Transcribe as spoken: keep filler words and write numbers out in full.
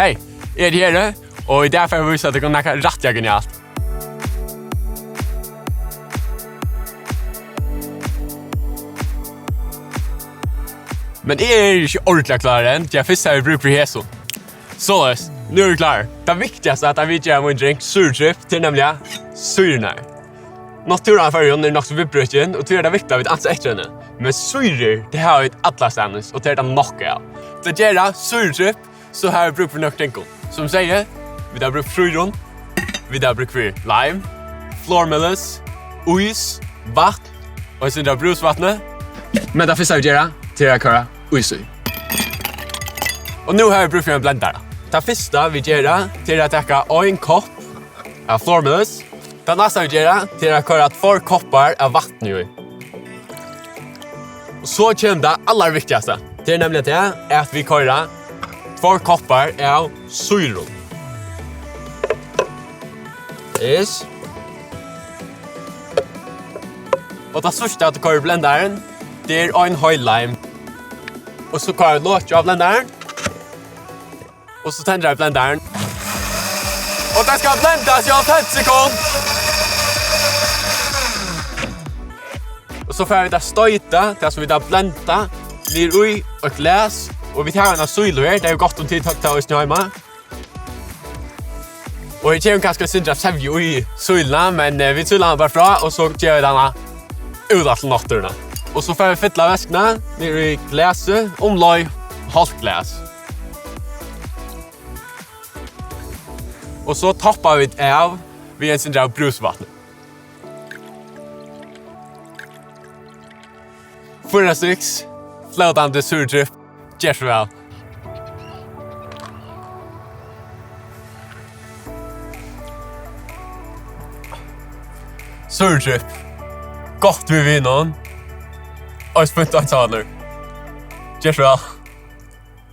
Hey, eg eri Heri, og í dag fari eg at vísa tykkum nakað rættiliga genialt. Men eg eri ikki ordiliga klárur enn, tí at fyrst havi eg brúk fyri hesum. Soleiðis, nú eri eg klárur. Tað viktigasta, tá vit gera mín drink, Sýrutrip, tað er nemliga sýrurnar. Náttúran í Føroyum er nokk so viðbrekin, og tí er tað viktigt, at vit ansa eftir henni. Men sýrur, tað hava vit allastaðnis, og tað er tað nokk av. Til at gera Sýrutrip, so hava vit brúk fyri nøkrum tingum. Sum eg segði, vit hava brúk fyri sýrum, vit hava brúk fyri lime, flormelis, ís, vatn og eitt sindur av brúsvatni. Men tað fyrsta, vit gera, tað er at koyra ís í. Og nú hava vit brúk fyri ein blendara. Tað fyrsta, vit gera, tað er at taka ein kopp av flormelis. Tað næsta, vit gera, tað er at koyra tveir koppar av vatni í. Og so kemur tað allarviktigasta. Tað er nemliga tað, at vit koyra tveir koppar av sýrum. Yes. Og tað síðsta, at tú koyrir í blendaran, tað er ein heil lime. Og so koyrir tú lokið á blendaran. Og so tendrar eg blendaran. Og tað skal blendast í hálvfems sekund. Og so fara vit at stoyta tað, sum vit hava blendað, niður í eitt glas. Og vit hava eina sílu her, tað er jú gott, um tit tóku tað eisini heima. Og her kemur kanska eitt sindur av sevju í síluna, men, eh, vit síla hana bara frá, og so geva vit hana út aftur náttúruna. Og so fara vit fylla væskuna niður í glasið, umleið hálvt glas. Og so toppa vit av við ein sindur av brúsvatni. Fýra styks flótandi Sýrutrip. Ger so væl. Sýrutrip. Gott við vínum. Og spent einsamallur. Ger so væl.